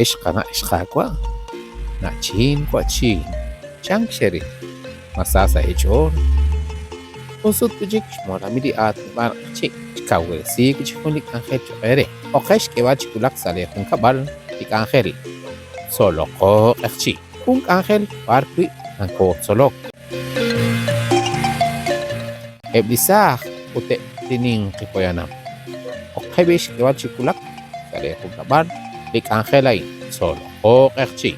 Ex qana' ex qaawa', na'chin wa'chin, chank xeril, ma sa sa' eech'ool? Jun sut wi' chik xmolamil li aatinob'aal q'eqchi' xkawresi wi' chik jun li k'anjel cho'q eere. Oqex xk'eeb'al chi wulak sa' leejunkab'al li k'anjel Tzoloqo q'eqchi', jun k'anjel b'ar wi' nakootzolok. Eb' li saaj ut eb' li ninqi poyanam. Oqe b'i' xk'eeb'al chi wulak sa' leejunkab'al li k'anjel a'in Tzoloqo q'eqchi'.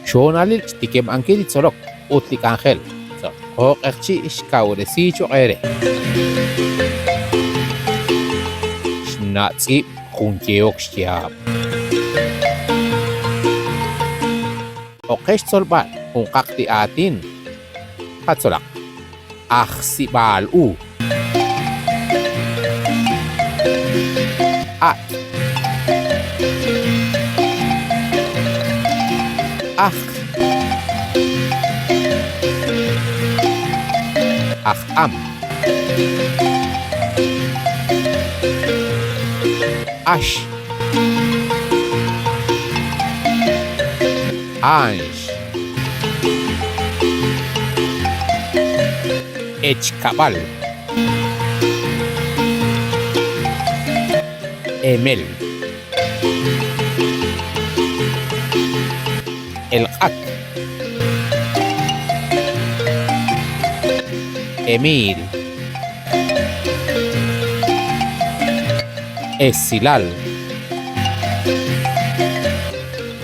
Xhoonalil xtikeb'ankil li tzolok ut li k'anjel Tzoloqo q'eqchi' xkawresi cho'q eere. Xna' tz'iib' jun yehok xyaab'. Oqe xtzolb'al junqaq li aatin. Qatzolaq. Ajsib'aal u. Ak'. Ajl. Aj am. Ax. Anx. Echkab'al. Emel. Elq'ak. Emil. Esilal.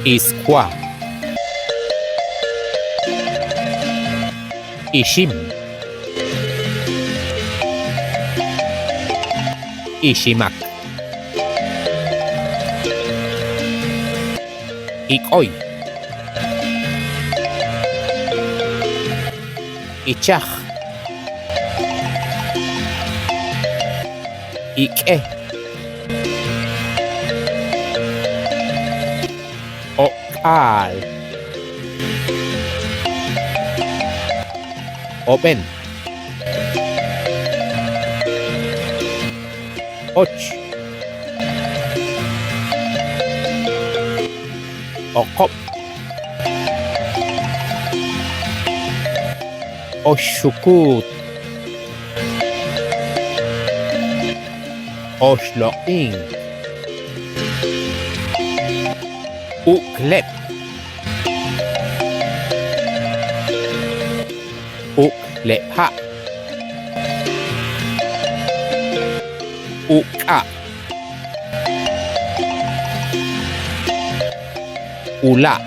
Iswa. Ixim. Iximak. Ik'oy. Ichaj. Ik'e. O'k'aal. Ob'en. Och. Oqob'. Oxxukuut. Oxloq'ink. Uk'leb'. Uk'leb'ha'. Uk'a'. Ula'.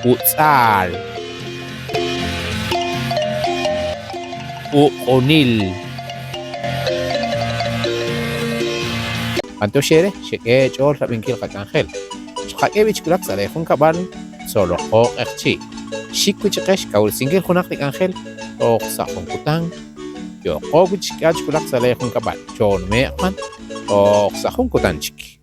Utz'aal. Uq'unil. B'anyox eere xek'e eech'ool rab'inkil qak'anjel. Xqak'e b'i chi wulak sa' leejunkab'al tzoloqo q'eqchi'. Xik wi' chi qe xkawresinkil junaq li k'anjel toj sa' jun kutan. Yooqo wi' chi xk'eeb'al chi wulak sa' leejunkab'al. Choonume'q b'an toj sa' jun kutan chik.